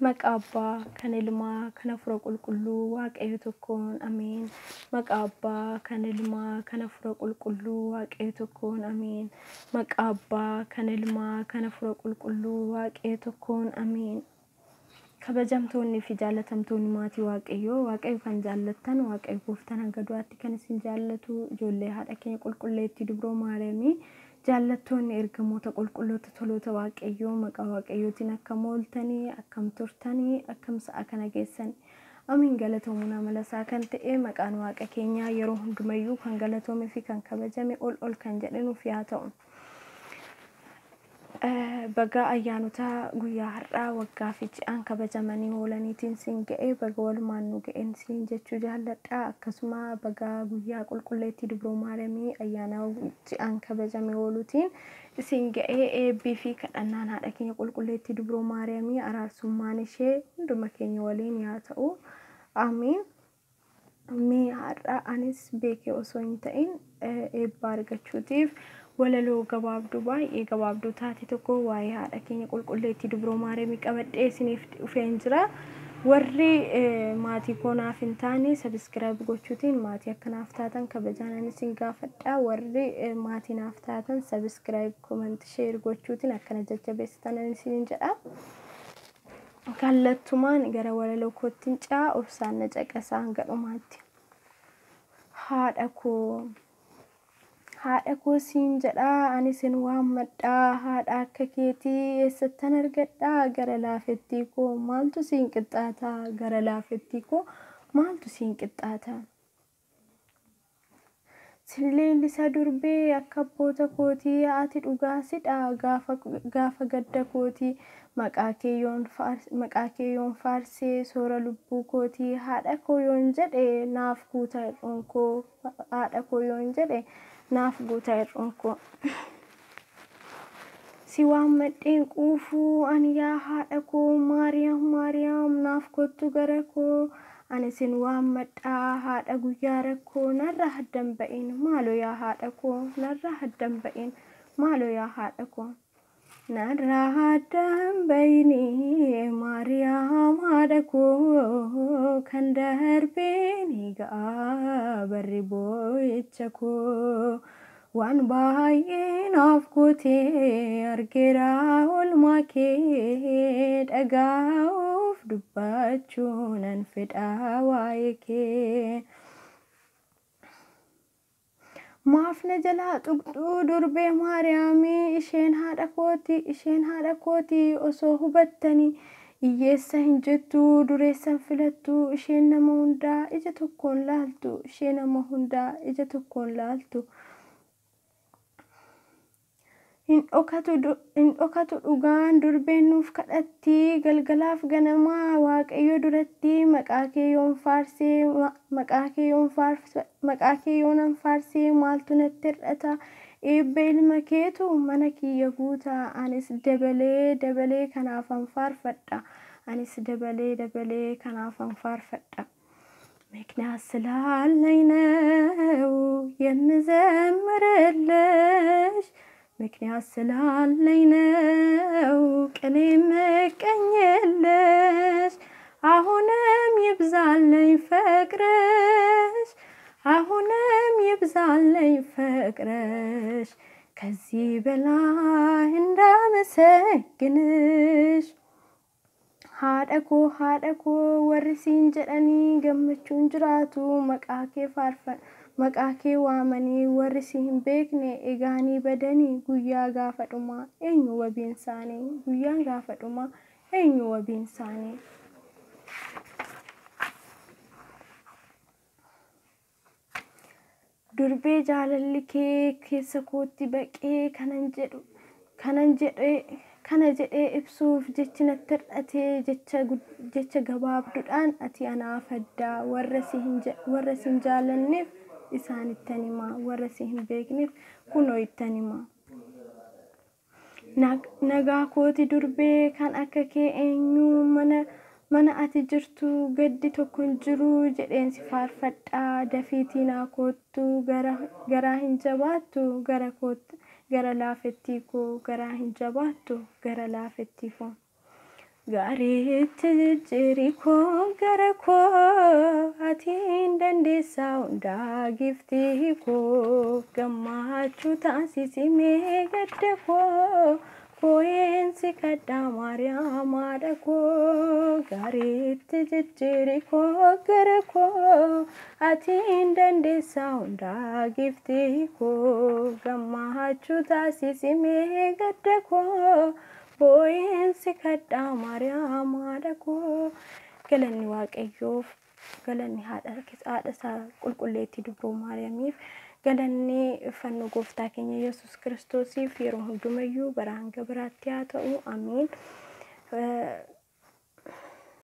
Maqaa Abbaa kan Ilmaa kan Hafuura Qulqulluu Waaqayyo tokkoon Ameen. Maqaa Abbaa kan Ilmaa kan Hafuura Qulqulluu Waaqayyo tokkoon Ameen. Maqaa Abbaa kan Ilmaa kan Hafuura Qulqulluu Waaqayyo tokkoon Ameen. Kabajamtoonni fi jaallatamtoonni maatii Waaqayyoo, Waaqayyo kan jaallattan, Waaqayyo gooftaan hanga du'aatti kan isin jaallatu, ijoollee haadha keenya qulqulleettii Dubroo Maariyaamii, jaallattoonni ergamoota qulqulloota toloota Waaqayyoo, maqaa Waaqayyootiin akkam ooltanii, akkam turtanii, akkam sa'a kana geessan. Amiin. Galatoomuun amala isaa kan ta'e maqaan Waaqa keenyaa yeroo hundumayyuu kan galatoomee fi kan kabajame ol ol kan jedhanuuf yaa ta'u. Baga ayyaanota guyyaa har'aa waggaa fi ji'aan kabajamanii oolaniitiin siin ga'e, baga walumaan nu ga'een siin jechuu jaalladha. Akkasuma baga guyyaa qulqulleettii Dubroo Maariyaamii ayyaana ji'aan kabajame ooluutiin isin ga'ee, eebbii fi kadhannaan haadha keenya qulqulleettii Dubroo Maariyaamii araarsummaan ishee hunduma keenya waliin yaa ta'u. Amiin. Mee har'a anis beekee osoo hin ta'in eebba argachuutiif walaloo gabaabduu, baay'ee gabaabduu taate tokko waa'ee haadha keenya qulqulleettii Dubroo Maariyaamii qabadhee isiniif dhufeen jira. Warri maatii koo naaf hin taane subscribe gochuutiin maatii akka naaf taatan kabajaan isin gaafadha. Warri maatii naaf taatan subscribe, comment, share gochuutiin akkana jajjabeessitan isiniin jedha. Kallattumaan gara walaloo kootti ce'aa, obsaan na caqasaa hanga dhumaatti. Haadha koo, haadha koo siin jedhaa, ani sin waammadhaa, haadha akka keetii eessattan argadhaa? Gara laafettii koo maaltu siin qixxaataa? Gara laafettii koo maaltu siin qixxaataa? Sin leellisa durbee akka abboota kootii, ati dhugaa sidha gaafa gadda kootii. Maqaa kee yoon faarsee soora lubbuu kootii, haadha koo yoon jedhe naaf guuta hir'uun koo, haadha koo yoon jedhe naaf guuta hir'uun koo. Si waammadheen quufuu ani yaa haadha koo, Maariyaam, Maariyaam, naaf kottu gara koo. Ani sin waammadhaa haadha guyyaa rakkoo, narra haddan ba'in maaloo yaa haadha koo, narra haddan ba'in maaloo yaa haadha koo. Narra haddan ba'inii Maariyaam haadha koo, kan darbee ni ga'a barri boo'icha koo. Waan baay'ee naaf gootee argeera oolmaa kee, dhagaa'uuf dubbachuu nan fedha waa'ee kee. Maaf na jalaa tuqxuu durbee Maariyaamii? Isheen haadha kooti, isheen haadha kooti osoo hubattanii. Hiyyeessa hin jettu, dureessa hin filattu, isheen nama hundaa ija tokkoon laaltu, ishee nama hundaa ija tokkoon laaltu. Hin dhokatu dhugaan, durbeen nuuf kadhatti galgalaaf ganamaa Waaqayyo duratti. Maqaa kee yoon faarsee, maqaa kee yoonan faarsee maaltu natti hir'ata? Eebba ilma keetu mana kiyya guuta. Anis dabalee dabalee kanaafan faarfadha. Anis dabalee dabalee kanaafan faarfadha. ምክንያት ስላለኝ ነው የምዘምርልሽ፣ ምክንያት ስላለኝ ነው ቅኔ የምቀኝልሽ። አሁንም ይብዛልኝ ፍቅርሽ፣ አሁንም ይብዛልኝ ፍቅርሽ፣ ከዚህ በላይ እንዳመሰግንሽ። Haadha koo, haadha koo warri siin jedhanii gammachuun jiraatu maqaa kee faarfan, maqaa kee waamanii. Warri si hin beekne egaanii badanii, guyyaa gaafa dhumaa eenyu wabiin isaanii? Guyyaan gaafa dhumaa eenyu wabiin isaanii? Durbee jaalalli kee keessa kootti baqee, kanan jedhu kanan jedhee kana jedhee ibsuuf jechi natti hir'atee, jecha gabaabduudhaan ati anaaf addaa. Warra si hin jaalanneef isaanittan himaa, warra si hin beekneef kunoo ittan himaa. Nagaa kooti durbee, kan akka kee eenyu? Mana ati jirtu gaddi tokko hin jiru jedheen si faarfadhaa. Dafiitii naa koottu, garaa hin jabaattu, gara kootti, gara laafettii koo, garaa hin jabaattu, gara laafettii koo. Gaariitti jijjiiri koo gara koo, ati hin dandeessaa hundaa giftii koo. Gammachuu taasisimee gadda koo, boo'eensi kadhaa Maariyaam haadha koo. Gaariitti jijjiiri koo gara koo, ati hin dandeessaa hundaa giftii koo. Gammachuu taasisimee gadda koo, boo'eensi kadhaa Maariyaam haadha koo. Galanni Waaqayyoof, galanni haadha isaa qulqulleettii Dubroo Maariyaamiif, galanni fannoo gooftaa keenya Yesuus Kiristoosiif yeroo hundumayyuu bara hanga biraatti haa ta'u. Amiin.